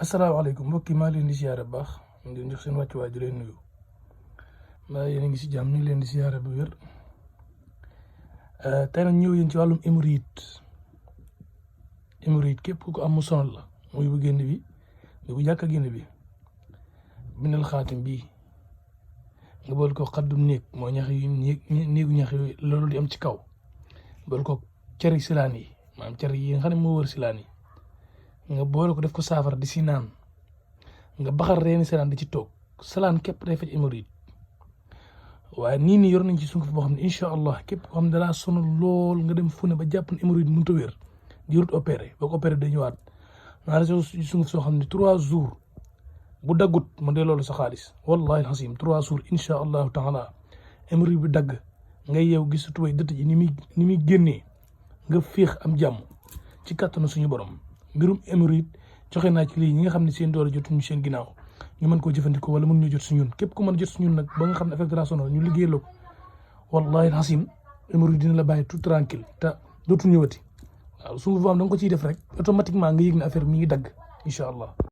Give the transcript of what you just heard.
asalaamaaleykum mbokk yi maa leen di siyaare bu baax di leen jox seen wàccuwaay di leen nuyu mbaa yéen a ngi si jàmm ñu ngi leen di siyaare bu wér tey nag ñëw yéen ci wàllum hémorroïde képp ku ko am mu sonal la muy bu génn bi muy bu jàkka génn bi bindal xaatim bii nga bool ko xaddum néeg mooy ñax yu néegu ñax yooyu loolu di am ci kaw bool ko ceri silaan yi maanaam ceri yi nga xam ne moo wër silaan yi nga boole ko def ko saafara di si naan nga baxal reeni salaan di ci toog salaan képp day faj hémorroïde waaye nii yor nañ ci sunguf boo xam ne incha allah képp koo xam ne dalaa sonal lool nga dem fu ne ba jàpp ne hémorroïde mënut a wér di rut opéré boo ko opéré day ñëwaat naa la sunguf soo xam ne 3 jours bu daggut mu dee loolu sa xaalis wallahi alxasim 3 jours incha allahu taala hémorroïde bi dagg ngay yeew gis sa tubay dëtt ji ni muy génnee nga féex am jàmm ci kattanu suñu borom. mbirum hémorroïde joxe naa ci lii ñi nga xam ne seen doole jotuñu seen ginnaaw ñu mën koo jëfandikoo wala mën ñu jot si ñun képp ku mën a jot si ñun nag ba nga xam ne affaire de la sonal ñu liggéey la ko wallahi alxasim hémorroïde dina la bàyyi tout tranquille te dootul ñëwati waaw su nga da nga ko ciy def rek automatiquement nga yëg ne affaire mi ngi dagg incha allah.